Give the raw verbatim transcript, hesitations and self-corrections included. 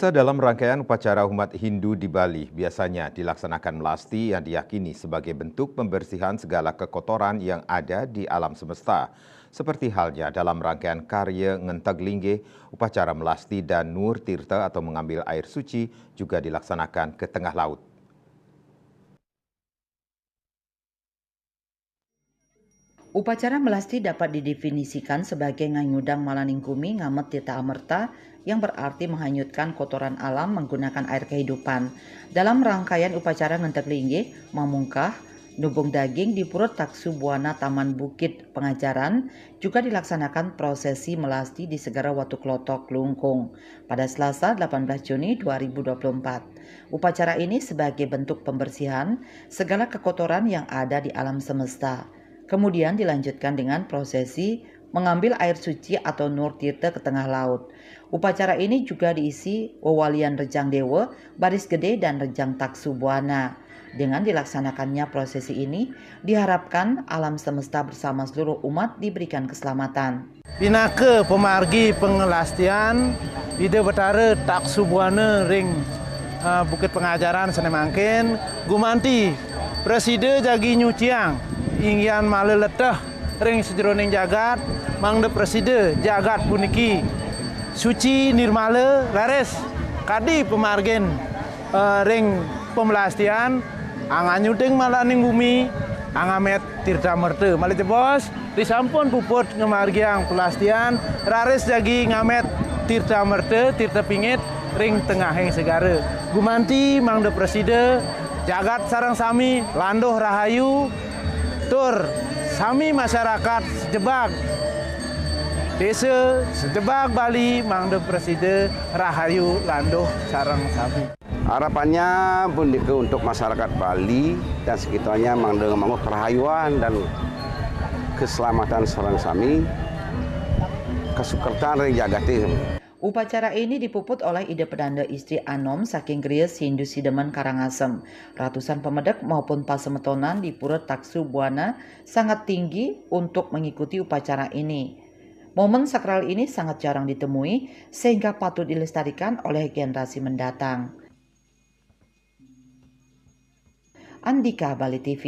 Dalam rangkaian upacara umat Hindu di Bali, biasanya dilaksanakan melasti yang diyakini sebagai bentuk pembersihan segala kekotoran yang ada di alam semesta. Seperti halnya dalam rangkaian karya Ngenteg Linggih, upacara melasti dan Nur Tirta atau mengambil air suci juga dilaksanakan ke tengah laut. Upacara melasti dapat didefinisikan sebagai nganyudang malaning gumi ngamet tirta amerta, yang berarti menghanyutkan kotoran alam menggunakan air kehidupan. Dalam rangkaian upacara Ngenteg Linggih, mamungkah, nubung daging di purut Taksu Buana Taman Bukit Pengajaran, juga dilaksanakan prosesi melasti di Segara Watu Klotok, Klungkung, pada Selasa delapan belas Juni dua ribu dua puluh empat. Upacara ini sebagai bentuk pembersihan segala kekotoran yang ada di alam semesta. Kemudian dilanjutkan dengan prosesi mengambil air suci atau Nur Tirta ke tengah laut. Upacara ini juga diisi wewalian Rejang Dewa, Baris Gede, dan Rejang Taksu Buana. Dengan dilaksanakannya prosesi ini, diharapkan alam semesta bersama seluruh umat diberikan keselamatan. Pinaka pamargi panglastian Ida Betara Taksu Buana ring, eh, Bukit Pengajaran sane mangkin, gumanti prasida jagi nyuciang inggian mala leteh ring sajeroning jagat, mangda prasida jagat puniki suci nirmala raris kadi pamargin, eh, ring pamlastian, anganyuding malaning gumi, angamet tirta merta. Malih jebos, risampun puput ngamargiang pelastian, raris jagi ngamet tirta merta, tirta pingit ring tengahing segara. Gumanti mangda prasida jagat sareng sami landuh rahayu, tur sami masyarakat sejebag desa, sejebag Bali mangda prasida rahayu landuh sareng sami. Harapannya punika untuk masyarakat Bali dan sekitarnya mangda ngamangguh kerahayuan dan keselamatan sareng sami, kasukertan ring jagate. Upacara ini dipuput oleh Ida Pedanda, istri anom saking Griya Hindu Sidemen, Karangasem. Ratusan pamedek maupun pasemetonan di Pura Taksu Buana sangat tinggi untuk mengikuti upacara ini. Momen sakral ini sangat jarang ditemui, sehingga patut dilestarikan oleh generasi mendatang. Andika, Bali T V.